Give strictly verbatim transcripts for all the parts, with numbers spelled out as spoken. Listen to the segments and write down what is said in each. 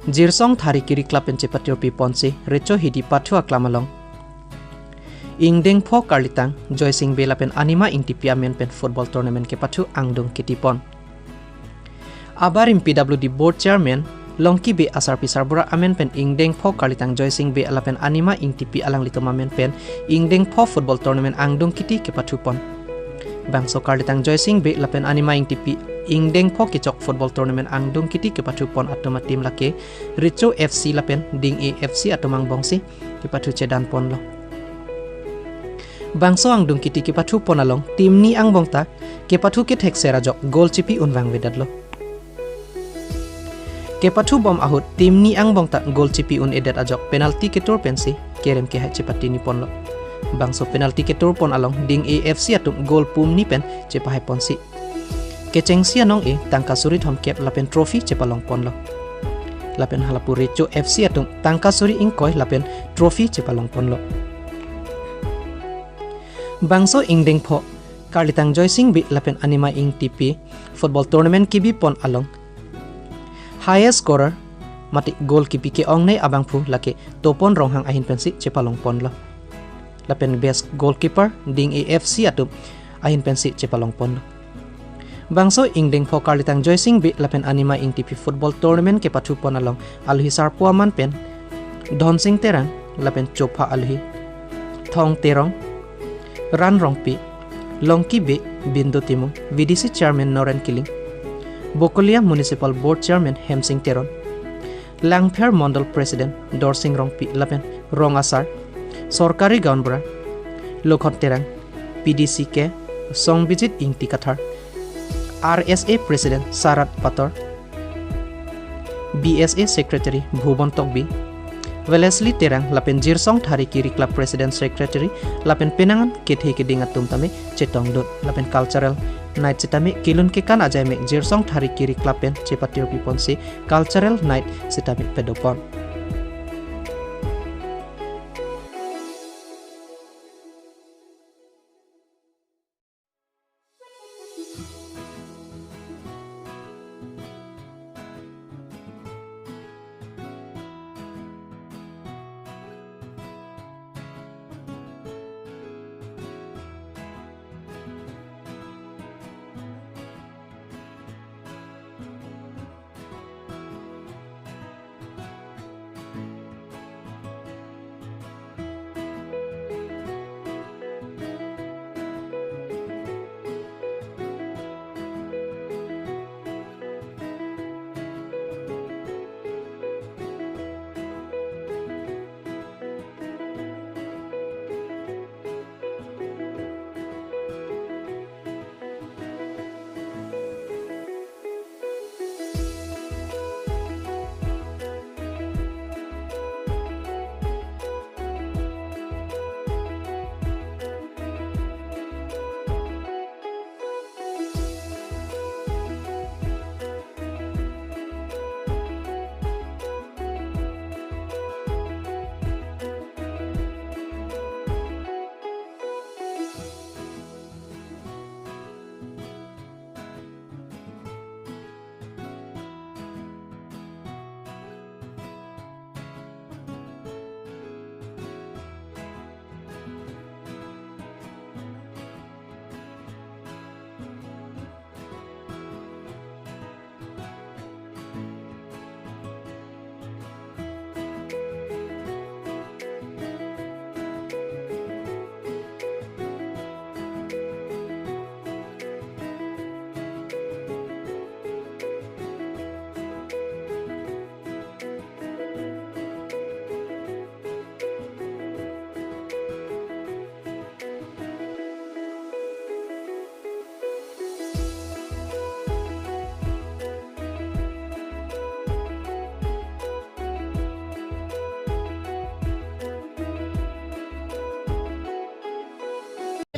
Jirsong Thari Kiri Club pen chepatirpi ponsi Recho Hidi pathu aklam along ingdeng pho karlitang Joysing Bey lapen Anima Ingtipi amen pen football tournament kepathu angdung kiti pon. Abarim P W D Board Chairman Longki Bey asarpi sarbura amen pen ingdeng pho karlitang Joysing Bey lapen Anima Ingtipi alanglitum amen pen ingdeng pho football tournament angdung kiti kepathu pon. Bangso karlitang Joysing Bey lapen Anima Ingtipi ingdeng pho kechok football tournament angdung kiti kepathu pon atum a-team lake Recho F C lapen Ding-e F C atum angbongsi kepathu chedan ponlo. Bangso angdung kiti kepathu pon along team ni angbong ta kepathu kethekser ajok goal chipi un vangvedetlo. Kepathu bom ahut team ni angbong ta goal chipi un-edet ajok penalty ketur pensi kerem kehai chepatini ponlo. Bangso penalty ketur pon along Ding-e F C atum goal pumni pen chepahai ponsi kechengsi anong-e tangka suri thomkep lapen trophy chepalong ponlo. Lapen halapu Recho F C atum tangka suri ingkoi lapen trophy chepalong ponlo. Bangso ingdeng pho karlitang Joysing Bey lapen Anima Ingtipi football tournament kebi pon along highest scorer mate goal kepi ke-ongnei abangphu lake Topon Ronghang ahin pensi chepalong ponlo. Lapen best goalkeeper Ding-e F C atum ahin pensi chepalong ponlo. Bangso ingdeng pho karlitang Joysing Bey lapen Anima Ingtipi football tournament kepathu pon along alohi sarpo aman pen Dhonsing Terang lapen chopha alohi Thong Terong, Ran Rongpi, Longki Bey, Bindu Timung, V D C Chairman Noren Killing, Bokolia Municipal Board Chairman Hemsing Teron, Langpher Mondol President Dorsing Rongpi lapen rong asar, sorkari gaonbura Lokhon Terang, P D C K Songbijit Ingti Kathar, R S A President Sarat Pator, B S A Secretary Bhubon Tokbi, Wellesley Terang lapen Jirsong Thari Kiri Club President Secretary lapen penang an kethe keding atum tame chetongdun lapen cultural night sitame kelun kekan ajai me Jirsong Thari Kiri Club pen chepatirpi ponsi cultural night sitame padopon.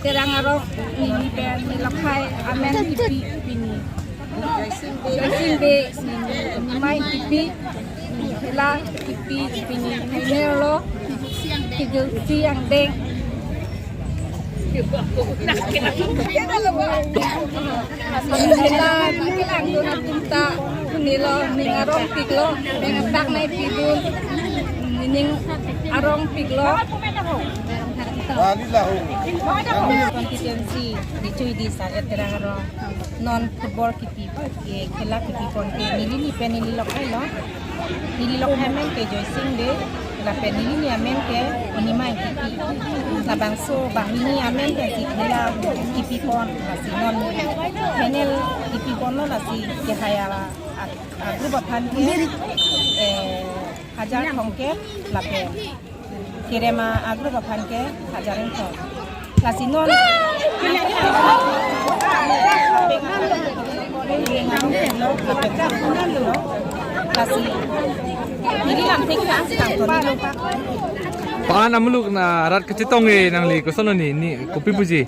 Terang arong neli pen neli lakhai amen kipi pini. Joysing Bey, neli mai kipi, neli la kipi pini. Hai nerlo, kijul siang deng. Neli la kilang dona punta. Nilo, ning arongpiklo, ning atak nangpidun, ning arongpiklo. Constituency, Dichoi Di Sar-et Terang arong, non football kipi, ke khela kipipon ke, neli ni pen neli lokhai lo. Neli lokhai amen ke Joysing Bey, lapen neli ni amen ke Onima Engtipi. Labangso bang neli ni amen ke si khela kipipon, lasi non final kipiponlo, lasi kehai a, a, a group aphan ke, eh, hajar thomkep lapen kerem a group aphan ke hajar ingthom. Lasi non lasi neli lam thek tang tang to neli. Pan amuluk na rat kachetong e nangli koson ni, ni kopi puji.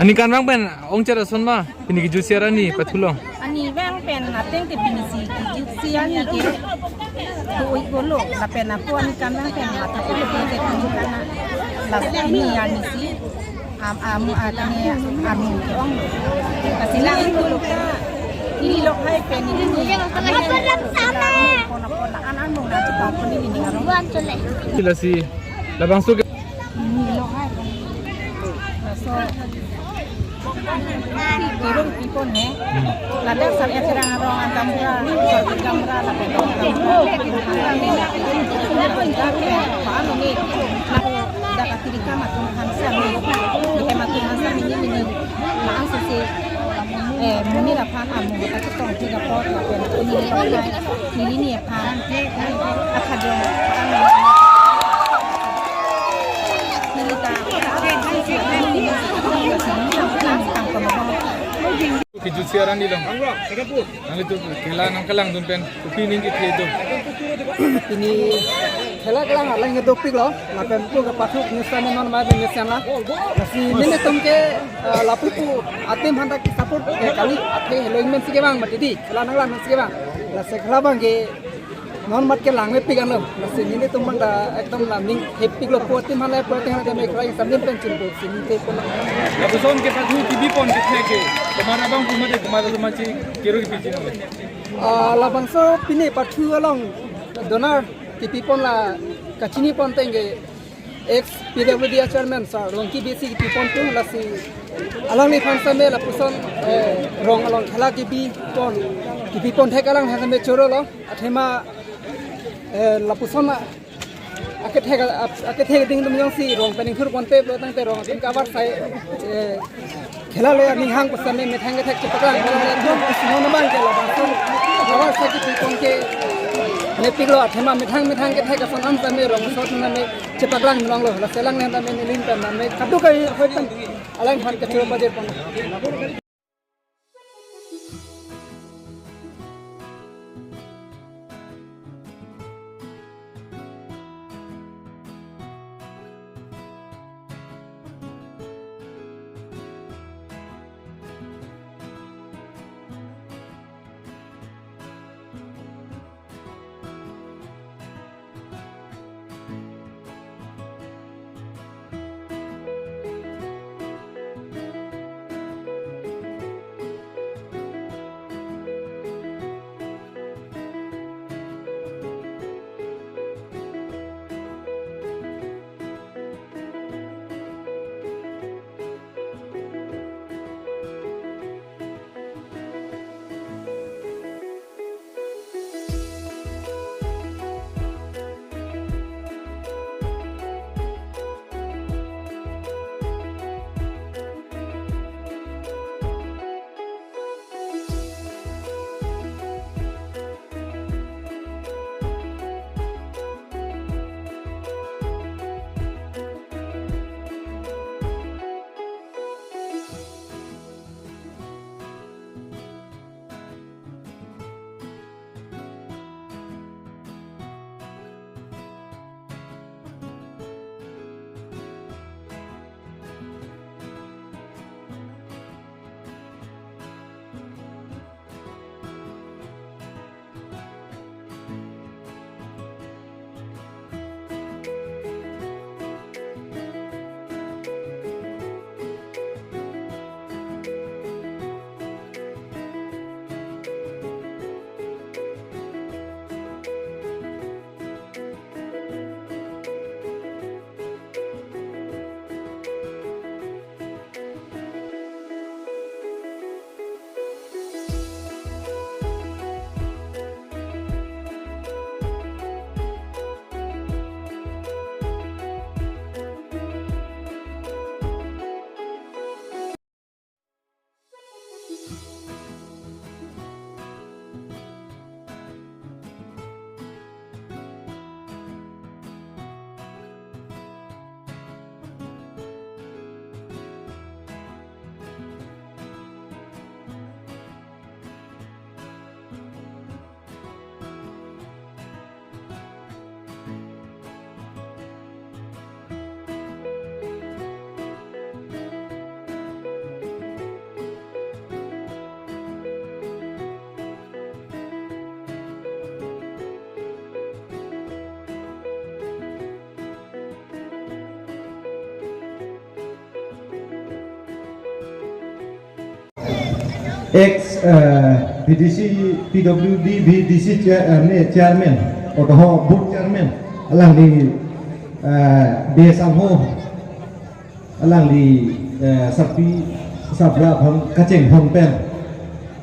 Aningkanvang pen ongchot ason ma, pini kijutsi arni pathu along. Aningkanvang pen ateng te pini si kijutsi arni ke do-ik dolo, lapen ako aningkanvang pen matha ko lo ke tang kana. Lasi ni arni si am, am, a, kami arni ke ong lo. Lasi lang dolo ka, neli lokhai pen neli ni. Pona pona an an mong na tu pon neli ni arong. Lasi labangso ke. Neli lokhai pen. Laso kerung pipon he. Hmm. Ladak Sar-et Terang arong an gaonbura, Sar-et gaonbura, lapen gaonbura. Dak atirika Matun Hanse, Matun Hanse neli ni, la-an sese, eh, monit aphan amu ta ketong thik apot, lapen neli ni aphan, neli ni aphan, akhajong aphan. Neli ta, Kijutsi arni along. Nanglitum khela nangkelangdun pen kopi ning kethe do? Pini khela kelang alang dopiklo, lapen pu kapathu nisa ne non mai ben nisa la. Lasi nelitum ke, eh, lapu pu a-team aphan ta ke-support ke kali, athe helo ingmen si kevang mati di, khela nanglang si kevang. Lasi khela abang ke non mat kelang mepik anlo. Lasi nelitum abang ta ekdom la ning hepiklo, pu a-team aphan la pu a-team aphan ta me khela ingsamdin pen chunpo si ning te pon. Lapuson ke pathu kipipon kethe ke, komat abang pu mate komat abang si kero kipiji nang. Ah, labangso pini pathu along donor kipipon la kachinipon tangte ex P W D chairman Sar Rongki Bey si kipipon pu, lasi alangliphan same lapuson, eh, rong along khela kipipon, kipipon thek alang same chorolo. Athema, eh, lapuson a, akethek a, akethek ding atum jongsi rong pen ingthurpon te pulo tangte rong atum kabar sai, eh, khela le aning hang pu same methang kethek chepaklang, khela le atum isi non abang ke labangso kabar sai kipipon ke nepiklo, athema methang methang kethek ason an same rong ason same chepaklang longlo. Lasi alang le same neli pen same kadokave ahoi pen alangliphan kachoro pajirpon. Ex eh, B D C, P W D B D C chair, eh, ne chairman, otoho board chairman, alangli eh, Bey Sangho, alangli eh, sarpi sabra aphan kachengphon pen,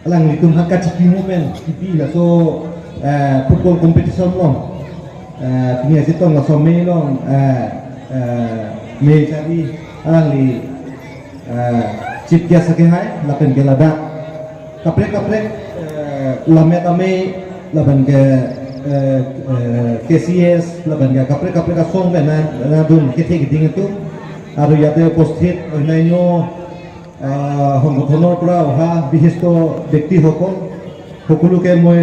alanglitum aphan kachikimo pen kipi laso eh, football competition along, eh, pini aji tong laso May along, eh, eh, May chari alangli eh, chief guest akehai lapen ke ladak kaprek kaprek eh, Lammet Amei lapen ke eh, eh, K C S lapen ke kaprek kaprek asong pen na, nadun kethe keding atum, আৰু ইয়াতে উপস্থিত অন্যান্য eh, সংগঠনৰ পৰা অহা বিশিষ্ট ব্যক্তিসকল সকলোকে মই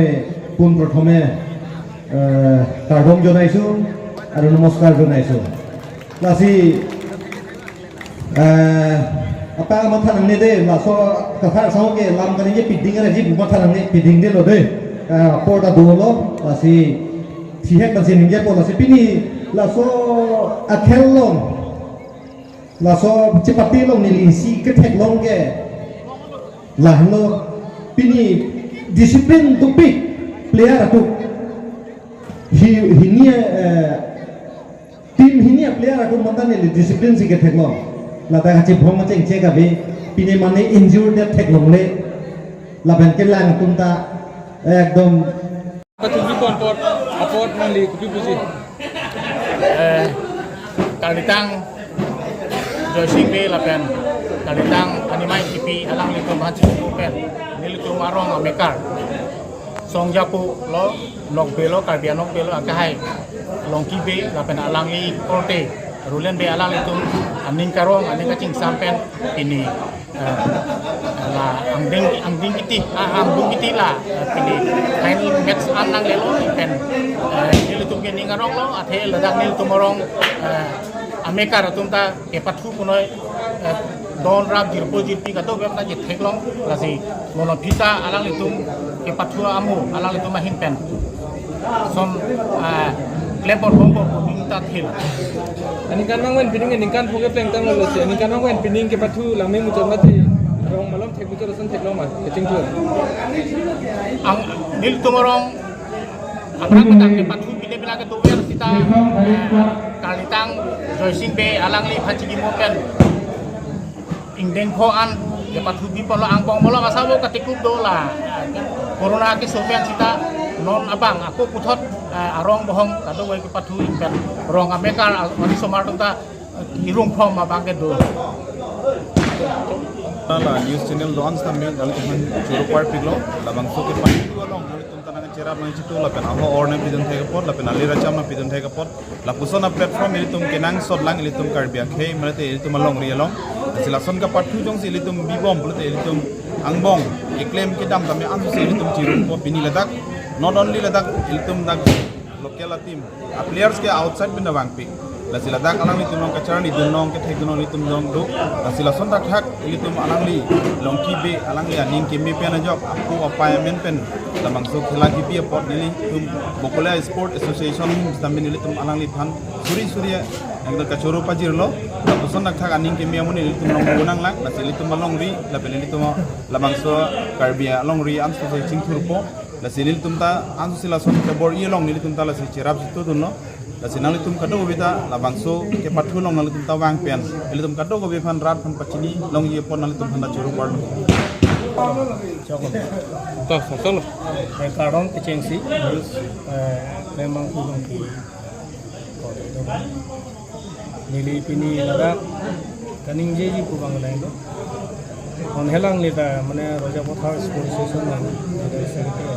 পোন প্ৰথমে eh, kardom জনাইছো আৰু নমস্কাৰ জনাইছো। Lasi eh, apa matha nangne de, laso kathar asong ke lam kaningje piding aji pu matha nangne piding de lo de. Eh, apor ta dolo, lasi thihek ta si ningjepo, lasi pini laso akhel along, laso chepate along neli isi ketheklong ke lahelo, pini discipline dopik player atum, hi hini eh, team hini a player atum matan neli discipline si ketheklong. Ladak kachibhong kachengche kave, pini mane injured det theklongle. Lapen kelang atum ta ekdom. Patumi kon apor, apor nangli kopi puji. Eh, kalitang Joysing Bey lapen kalitang Animai Kipi alanglitum aphan chikimo pen nelitum arong amekar Song Japo lo, Nokbe lo, Karbi Anglong Nokbe lo akehai Longki Bey lapen alangli korte Rulen Bey alanglitum aning karong aning kachingsam pen pini eh, la angdeng angdeng kiti, ah, angdeng kiti la eh, pini final match an nanglelo pen eh, nelitum ke ning arong lo, athe ladak nelitum arong eh, amekar atum ta kepathu punoi eh, don rap jirpo jirpi kadokave ta chetheklong, lasi mono pita alanglitum kepathu amo alanglitum ahin pen son eh, klep bor bom bom ning ta thil. Aningkan vangven pining, aningkan pho ke plengtanglo, lasi aningkan vangven pining kepathu langme muchot mati. Arong malom thek muchot ason theklong ma, kechingthur. Ang nelitum arong aphrang petang kepathu pine pina kedover sita eh, kalitang Joysing Bey alangli aphan chikimo pen ingdeng pho an kepathu bipo lo, angbong malom asabo katikup do la. Corona keso pen sita non abang ako puthot eh, arong bohong kadokave kepathu pen rong amekar arisomar atum ta eh, irung phong abang kedo. La news channel do-an sitame nanglitum aphan choro parpiklo, labangso kepathu along nanglitum ta nangcherap nangchitu lapen aho or nangpidun thek apot lapen ali racham nangpidun thek apot, lapuson a platform ilitum kenangsot lang, ilitum Karbi akhei mate ilitum alongri along. Lasi lason kepathu jongsi ilitum bibom pulote ilitum angbong keklem kedam tame ansi ilitum chirumpo pini ladak. Not only ladak, ilitum dak local a team, a players ke outside pen ta vangpik. Lasi ladak alanglitum along kacharli dun along kethek dun along ilitum along do. Lasi lason thakthak ilitum alangli Longki Bey alangli aning keme pen ajok apo apai amen pen labangso khela kipi apot nelitum Bokolia Sport Association hum sitame nelitum alangliphan suri suri ekdom kachoro pajirlo. Lapuson thakthak aning keme amonit nelitum along bonang lang, lasi ilitum alongri lapen ilitum labangso Karbi alongri ansi chingthurpo. Lasi nelitum ta ansi lason kebor-i along nelitum ta lasi cherap chitu dunlo. Lasi nanglitum kadokave ta labangso kepathu along nanglitum ta vang pen ilitum kadokave aphan rat aphan pachini longji apot nanglitum aphan ta choro parlo. To, to, to. Eh, kardom kechengsi, eh, memang tulung ki. Neli pini ladak kaningjeji pu abang lain lo. Non helang neli ta mane Rojapathar Sports Association nang, neli secretary.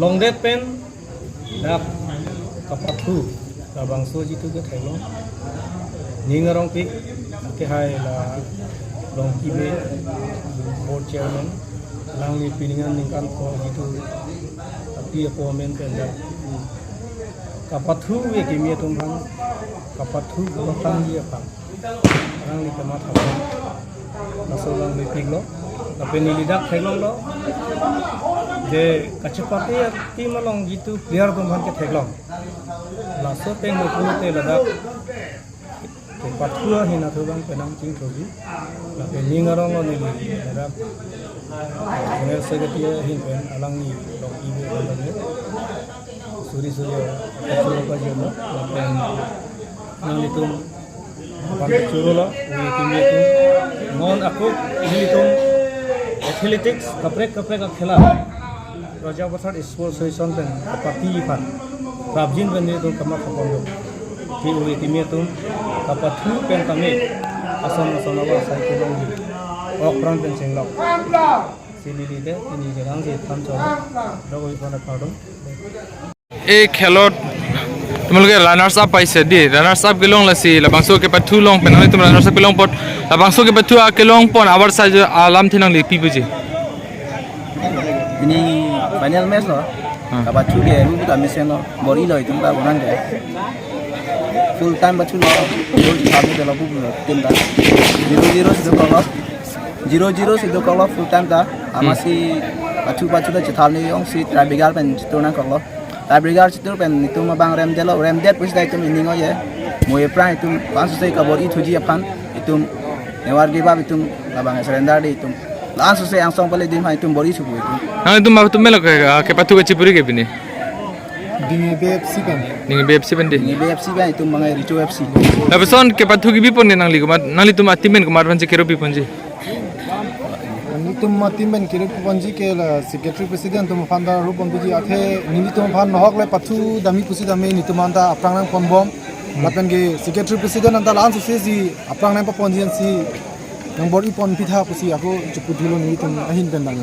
Longdet pen dak kepathu labangso jitu ketheklong. Ning arongpik akehai la Longki Bey, board chairman, alangli pining aningkan pho jitu api apo amen pen dak kepathu ave kimi atum aphan, kepathu kepatangji aphan alangli kematha aphan laso alangli piklo. Lapen neli dak theklonglo je kachepate team along jitu player atum aphan ketheklong. Laso pen mo pulote ladak Pathu ahin athu abang penang chingthurji. Lapen ning arong lo neli, Madam General Secretary ahin pen alangli longpi ave abang. Suri suri, pathu pajirlo, lapen nanglitum, lapen churolo, ui kimi atum, non ako, nelitum, athletics, kaprek kaprek akhela, Rajapathar Sports Association pen, kapati aphan, prapjin pen nelitum kamatha ponlo. Ti ui kimi atum, kapathu pen kami, ason ason awa sai kulong di, ok pran pen chenglok. Si neli te, neli ke nang si than cholo, dok ui pon apardon. এই খেলত তোমালোকে runners up পাইছে দেই। Runners up kelong, lasi labangso kepathu along pen nanglitum runners up kelong apot, labangso kepathu akelong apot abar saja alam thinang nangli pipuji. Ini final match lo. Hmm. Kapathu ke bu ta mesen lo. Bor-ilo itum ta bonang ke. Full time pathu lo. Goal chithap ni lo bu lo team ta. Zero zero si dokoklo. Zero zero si dokoklo full time ta. Amatsi pathu pathu ta chithap ni ong si tiebreaker pen chitur nangkoklo. Tiebreaker chitur pen itum abang remdetlo, remdet pusi ta itum ining o-e. Mo aphrang itum laso asai kabor-i thuji aphan itum never give up, itum labang surrender de itum. Laso asai angsong pale din aphan itum bor-i thupo itum. Nanglitum atum melo ke, ah, kepathu kachipuri ke pini? Ding B F C pen. Ding B F C pen di. Ding B F C pen itum mangai Richo F C. Lapuson kepathu kebi pon ke nangli komat, nanglitum a-team pen komat aphan si kero pi ponji? Nelitum a-team pen kero pi ponji ke la secretary president atum aphan ta ro ponji, athe nelitum aphan nohok le pathu damji pusi tame nelitum aphan ta aphrang nangponbom. Hmm. Lapen ke secretary president anta laso asai si aphrang nangpaponji ansi nangbor-i ponpitha pusi ako cheputhulo nelitum ahin pen abang.